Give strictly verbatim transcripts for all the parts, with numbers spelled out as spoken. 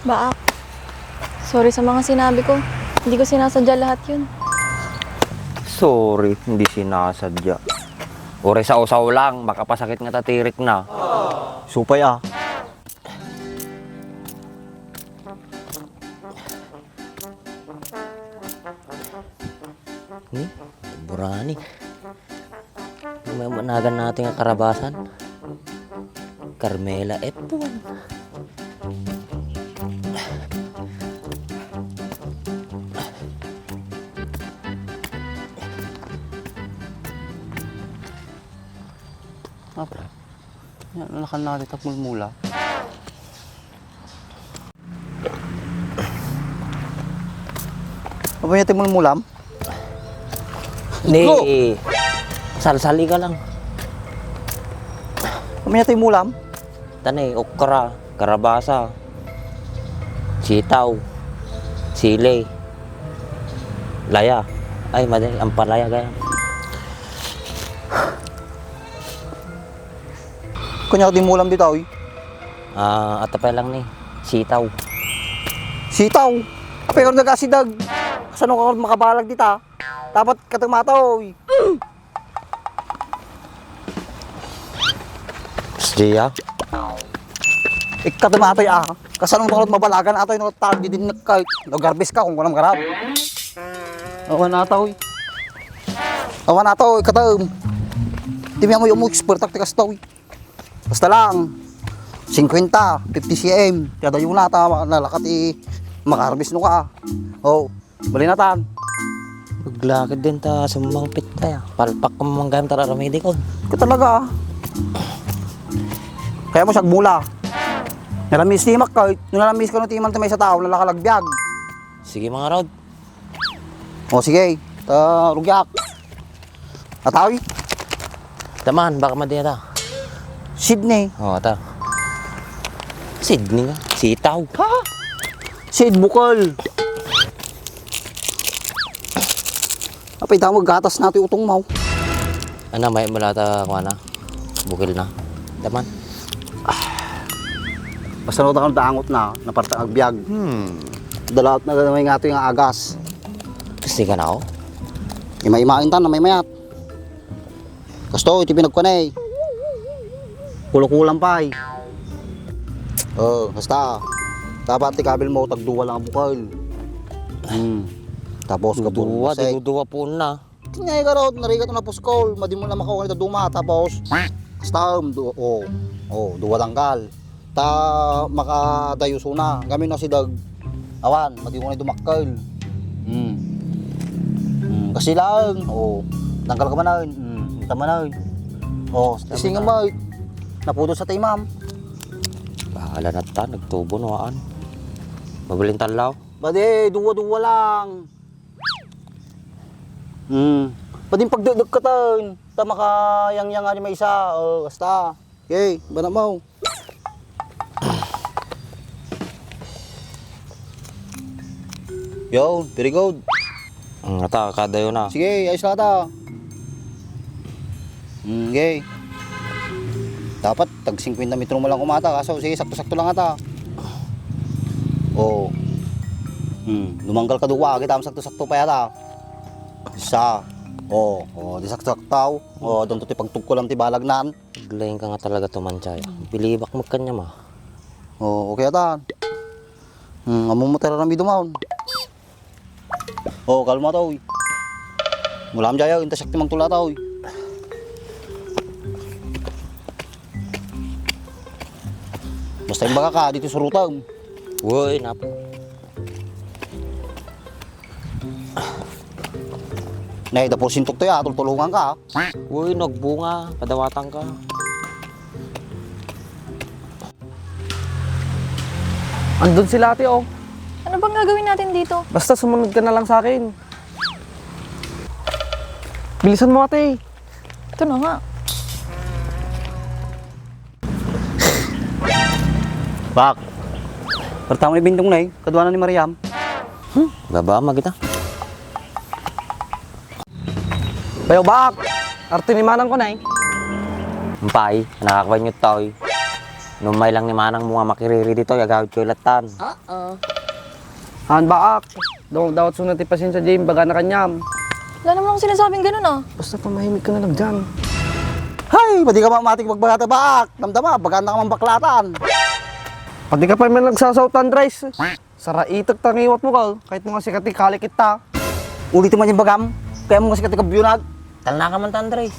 Baak, sorry sa mga sinabi ko. Hindi ko sinasadya lahat yun. Sorry, hindi sinasadya. Uray sausaw lang, makapasakit nga tatirik na. Supay, ah. Hmm? Burani. May managan natin nga karabasan. Carmela F one. Apa? Yan, nakan na dito mulmula. Apa niya ti mulmulam? Ni, Iko! Salsali ka lang. Apa niya ti mulam? Tani, okra, karabasa, sitaw, sili, laya. Ay, madi, ampalaya kaya. Kanya ka di mulam dita, oy. Ah, atapay lang ni. Sitaw. Sitaw? Apay ka nagasidag? Kasano ka makabalag dita? Dapat katumata, oy. Psst, Gia. Ikatumata, ah. Kasano ka mabalagan, atoy, no, tag, di din nagkay. No, garbis ka, kung kunam garab. Awan ata, oy. Awan ata, oy, katam. Ti mi amoy umo expert ak ti kastoy. Basta lang, singkwenta, fifty C M, kada yun na, ta, nalakat i, makaharbis no ka. Oh, bali na tan. Maglakad din ta, sumangpit tayo. Palpak ko manggayam tara ramidi ko. Ka talaga, ah. Kaya mo siya agmula. Nalamis ni Mac, kahit nalamis ka no timan ta may sa tao, nalakalagbiag. Sige, mga rod. O, sige. Ta, rugyak. Atawi? Taman, baka madi ata. Sydney. O, ata. Sydney nga. Sitaw. Ha? Sid bukal. Apay, tama, gatas na ti utong mo. Ana, may mula ta, kuha na. Bukil na. Taman. Basta no, takang daangot na, naparta agbiag. Hmm. Dalat na may ngato nga agas. Kasi ka na, oh. Ima-imain ta na may mayat. Kasto, iti pinagkuan, eh. Kulakulang pa, eh. Oh, basta. Dapat ti kabil mo, tagduwa lang ang bukal. Hmm. Tapos, duduwa, kaburbasek. Duduwa po na. Kanya ka raw, narigat na puskol, madi mo na makawan ita duma, tapos, basta, um, du-, oh, oh, duwa tanggal. Ta, makadayo suna. Kami na si Dag, awan, madi mo na dumakkel. Hmm. Hmm, kasi lang, oh, tanggal ka manan, hmm, ita manan. Oh, testing mo, naputos sa taimam. Bahala na ta, nagtubo no, aan. Mabalin talaw? Bade, duwa-duwa lang. Hmm. Pwedeng pagdekdek ka tan. Ta makayangyang ani maysa. O, basta. Okay, bana mo. Yo, very good. Ang ata, kadayo na. Sige, ayos lang ata. Hmm, okay. Dapat tag singkwenta metro mo lang kumata, kaso sige, sakto-sakto lang ata. Oh. Hmm, dumanggal ka duwa, kita mo sakto-sakto pa yata. Isa. Oh, oh, di sakto-sakto. Oh, doon to ti pagtugko lang ti balagnan. Aglaing ka nga talaga tumantiya. Pilibak mo kanya ma. Oh, okay ata. Hmm, amo mo tara rami dumaon. Oh, kalma ta, oy. Mula am jaya, inta siak ti mangtula ta, oy. Basta imbaga ka, dito surutam. Woy, napo. Nay, dapo sintok to ya, tultulungan ka, ah. Woy, nagbunga, padawatan ka. Andun sila, ate, oh. Ano bang gagawin natin dito? Basta sumunod ka na lang sa akin. Bilisan mo, ate. Ito na nga. Bak. Pertama ni Bindong na eh. Kaduana ni Mariam. Hmm, baba, magita. Bayo, Bak. Arte ni manang ko na eh. Ampay, nakakawan yung tao eh. Numay lang ni manangmo nga makiriri ditoy, agawidkayo lattan. Han, baak. Daw-, dawatso na ti pasensia diay imbagana kaniam. Wala naman akong sinasabing ganun, ah. Basta pamahimik ka na lang diyan. Hay, padi ka mamati ibagbagata, baak. Damdama, bagaan na ka man baklatan. Padi ka pay man nagsasaotan, Andres. Saraitek ta ngiwat mo, gal. Kahit mo nga sikat ti kalikit ta. Ulitem man ti bagam. Kayatmo nga sikat ti kabiunag. Talna ka man ta, Andres.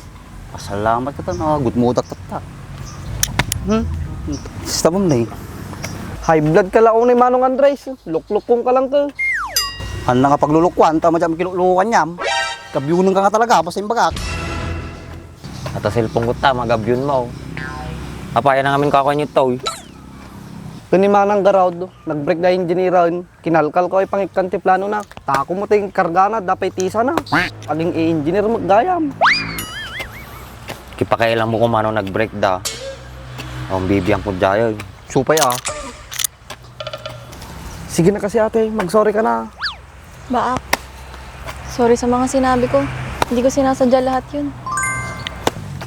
Pasalamat ka ta, nagudmodak ta. Hmm? Sista mo na eh. High blood ka launay, Manong Andres. Luklukong ka lang ka. Haan nga paglulukuan, tama dyan kiluklukan niyam. Kabiunang ka nga talaga, basta imbagak. Ata cellphone ko ta, magabion mo. Apay, anang amin kakuan yu toy. Ken ni Manang Garod, nag-break da engineeran. Kinalkal ko ay pangikkan ti planona. Tako mo ti kargana, dapay tisana. Aging i-engineer met gayam. Kipakailam mo kung mano nag-break da. Ang bibiang ko dayay. Supay, ah. Sige na kasi, ate, mag-sorry ka na. Baak. Sorry sa mga sinabi ko. Hindi ko sinasadya lahat yun.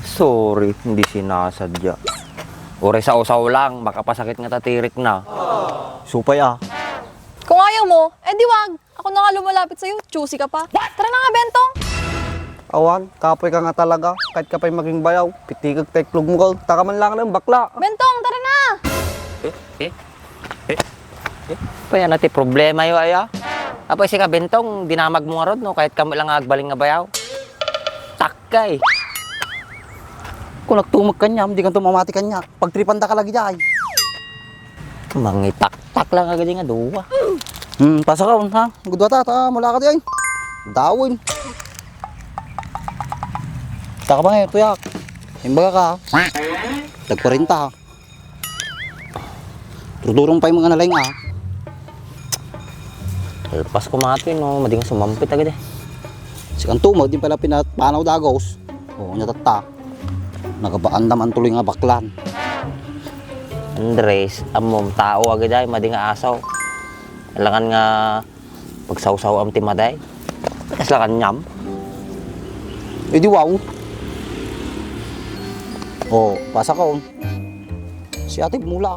Sorry, hindi sinasadya. Uray sa usaw lang, makapasakit nga tatirik na. Supay, ah. Kung ayaw mo, eh di wag. Ako na nga lumalapit sa'yo, choosy ka pa. Tara na nga, Bentong! Awan, kapoy ka nga talaga. Kahit ka pa'y maging bayaw, pitikag ta iklog mo ka. Taka man lang ng bakla. Bentong, tara na! Eh, eh, eh, eh. Pay, ano ti problema yo, aya? Apay, sika, Bentong, dinamag mo nga rod, no? Kahit kamo lang nga agbalin nga bayaw. Takkay! Kung nagtumag kanyam, di kanto mamati kanyak. Pagtripan da ka lagi, jay. Mangitaktak lang agad nga duwa. Hmm, pasa ka, ha? Gudwa ta, ta, mula ka di ay. Dawin. Taka pa nga, tuyak. Imbaga ka, ha? Tagparinta, ha? Turdurong pa yung mga nalaing, ha? Alpas ko mati, no? Mading sumampit agad eh. Si Kanto, mo, din pala pinapanaw dagos. Oo, nya tatta. Nagabaan naman tuloy nga baklan. Andres, amom, tao agad ay, madi nga asaw. Alangan nga pagsawsaw am ti maday. Kasla kanyam. Eh, di wow. Oh, pasa ka, oh. Si Ate Mula.